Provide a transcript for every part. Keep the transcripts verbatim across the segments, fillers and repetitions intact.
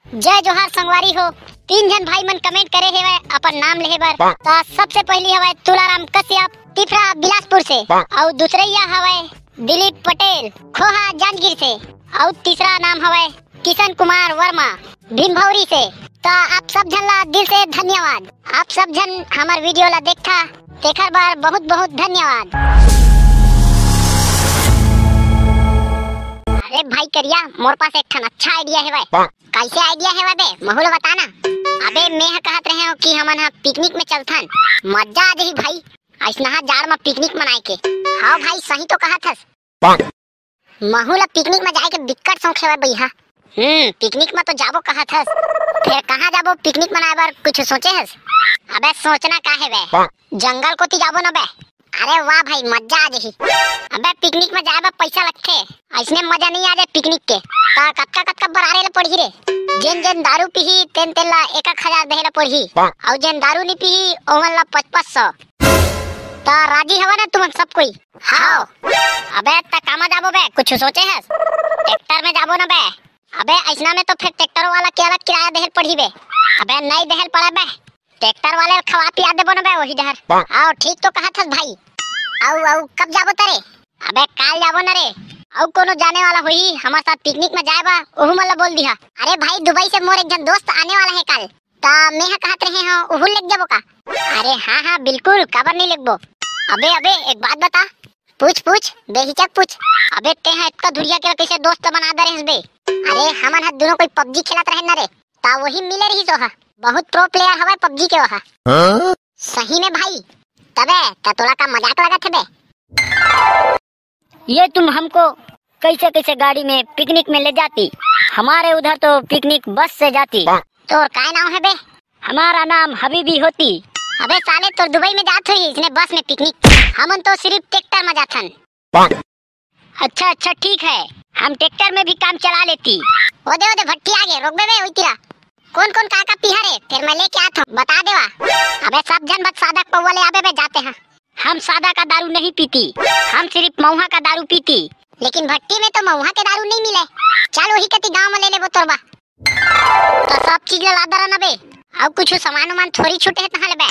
जय जोहार संगवारी हो। तीन झन भाई मन comment करे हेवय अपन नाम लेहे बर। त सबसे पहली हवय तुलाराम कश्यप, टिफरा बिलासपुर से, अउ दूसरइया हवय दिलीप पटेल, खोहा जांजगीर से, अउ तीसरा नाम हवय किशन कुमार वर्मा, भीमभौरी से। त आप सब झन ला दिल से धन्यवाद। आप सब झन हमर video ला देखथा, तेखर बर बहुत बहुत धन्यवाद। अरे भाई करिया, मोर पास एक ठन अच्छा idea हेवय। कैसे idea हेवय बे? महू ला बता ना। अबे मैं ह कहत रहे हूँ कि हमन ह picnic में चलथन, मजा आ जाही भाई, अइसनहा जाड़ म picnic मनाए के। हाँ भाई, सही तो कहत हस। महू ला picnic म जाए के बिक्कट शौक हेवय बइहा। हम्म, picnic म तो जाबो कहत हस, फेर कहाँ जाबो picnic मनाए बर, कुछ सोचे हस? अबे सोचना का हे बे, जंगल कोती जाबो न बे। अरे वाह भाई, मजा आ जाही। अबे picnic म जाए बर पैसा लगथे, अइसने मजा नहीं आ जाए picnic के। त कतका कतका बरारे ला पड़ही रे? जेन जेन दारू पीही तेन तेन ला एक एक हजार देहे ला पड़ही, अउ जेन दारू नहीं पीही ओमन ला पच पच सौ। त राजी हवा ना तुमन सब कोई? हाँ। अबे त कामा जाबो बे, कुछ सोचे हस? ट्रैक्टर में जाबो ना बे। अबे अइसना में तो फेर ट्रैक्टर वाला के अलग किराया देहल पड़ही बे। अबे नहीं देहल पड़ा बे, ट्रैक्टर वाले ल खवा पिया देबो ना बे वही डहर। हाँ ठीक तो कहत हस भाई। अउ अउ कब जाबो तरे? अबे काल जाबो ना रे। अउ कोनो जाने वाला होही हमर साथ picnic में जाए बा, ओहू मन ला बोल दिहा। अरे भाई दुबई से मोर एक झन दोस्त आने वाला हे काल, त मैं ह कहत रहे हूँ, उहू लेग जाबो का? अरे हाँ हाँ बिल्कुल, काबर नहीं लेगबो। अबे अबे एक बात बता। पूछ पूछ, बेहिचक पूछ। अबे ते ह इतना धुरिया के कैसे दोस्त बना दे रहे बे? अरे हमन ह दोनों कोई PUBG खेलत रहे न रे, ता वही मिले रही तो हा। बहुत pro player हवय PUBG के वहा। हाँ? सही में भाई। तबे त तोला का मजाक लगत हे बे? ये तुम हमको कैसे कैसे गाड़ी में picnic में ले जाती? हमारे उधर तो picnic बस से जाती। तोर काय नाम है बे? हमारा नाम हबीबी होती। अबे साले तोर दुबई में जात हुई इसने बस में picnic, हमन तो सिर्फ ट्रैक्टर में जाथन। अच्छा अच्छा ठीक है, हम ट्रैक्टर में भी काम चला लेती। ओदे ओदे भट्टी आगे रोकबे बे ओई तीरा। कौन कौन का का पीहा रे, फिर मैं लेके आत हूँ, बता देवा। अबे सब झन बस सादा पौवा ले आबे बे, जाते हैं। हम सादा का दारू नहीं पीती, हम सिर्फ मऊहा का दारू पीती। लेकिन भट्टी में तो मऊहा के दारू नहीं मिले। चल वही कति गांव में ले लेबो तोरबा। तो सब चीज ला लादा रहना बे। अउ कुछ सामान उमान थोड़ी छूटे है तहाँ ले बे?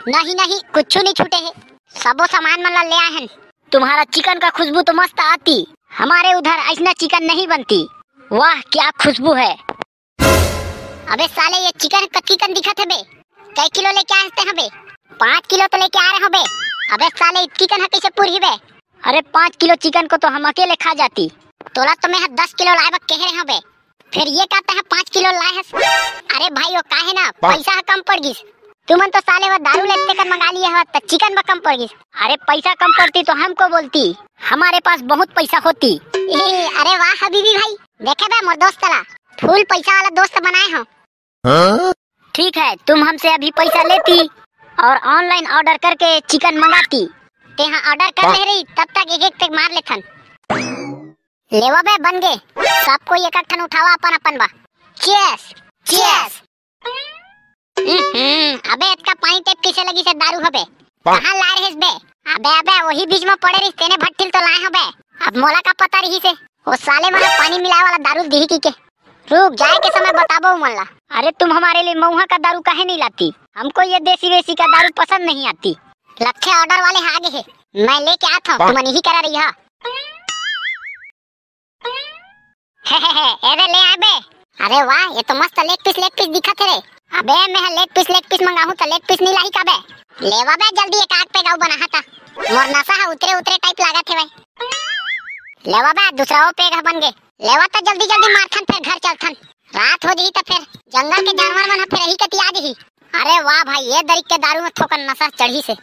नहीं नहीं, कुछ नहीं छूटे है, सबो सामान मन ला ले आए हैं। तुम्हारा चिकन का खुशबू तो मस्त आती, हमारे उधर ऐसना चिकन नहीं बनती। वाह क्या खुशबू है। अबे साले ये चिकन कतकी कन दिखत हे बे? कै किलो लेके आए हस ते हबे? पाँच किलो तो लेके आ रहे हो बे। अबे साले इतकी कन ह कैसे पूरी बे? अरे पाँच किलो चिकन को तो हम अकेले खा जाती। तोला तो मैं ह दस किलो लाए बा कह रहे हो बे। फिर ये कहते हैं पाँच किलो लाए हस। अरे भाई वो काहे ना, पैसा ह कम पड़ गिस। तुमन तो साले वो दारू लेते कर मंगा लिए हो त चिकन बा कम पड़ गिस। अरे पैसा कम पड़ती तो हमको बोलती, हमारे पास बहुत पैसा होती। अरे वाह हबीबी भाई, देखे बे मोर दोस्त ला, फुल पैसा वाला दोस्त बनाए हो। ठीक है, तुम हमसे अभी पैसा लेती और ऑनलाइन ऑर्डर करके चिकन मंगाती। ते हाँ ऑर्डर कर ले रही, तब तक एक एक पैक मार लेथन। लेवा बे बन गे, सब कोई एक एक ठन उठावा अपन अपन बा। चीयर्स। चीयर्स। हम्म, अबे इतका पानी टेप किसे लगी से दारू हबे? कहाँ ला रहे बे? अबे अबे वही बीच में पड़े रही, तेने भट्टिल तो लाए हबे। अब मोला का पता रही से, वो साले मन पानी मिलाए वाला दारू दिही की के। रुक, जाए के समय बताबो उमन ला। अरे तुम हमारे लिए मऊहा का दारू काहे नहीं लाती? हमको ये देसी वेसी का दारू पसंद नहीं आती। लच्छे ऑर्डर वाले आ गए हैं, मैं लेके आता हूँ, तुमन यही करा रही हा। हे हे हे, एदे ले आबे। अरे वाह, ये तो मस्त लेग पीस लेग पीस दिखत हे रे। अबे मैं लेग पीस लेग पीस मंगाहूँ तो लेग पीस नहीं लाही काबे? लेवा बे जल्दी, एक आग पे गाऊ बना था। मोर नशा है उतरे उतरे टाइप लागत है भाई। लेवा बे दूसरा वो पेग बन गे। लेवा तो जल्दी जल्दी मारथन, फिर घर चलथन। रात हो जही त फिर जंगल के जानवर मन ह फिर यही कति आ जही। अरे वाह भाई, ये दरिक के दारू में थोकन नशा चढ़ी से।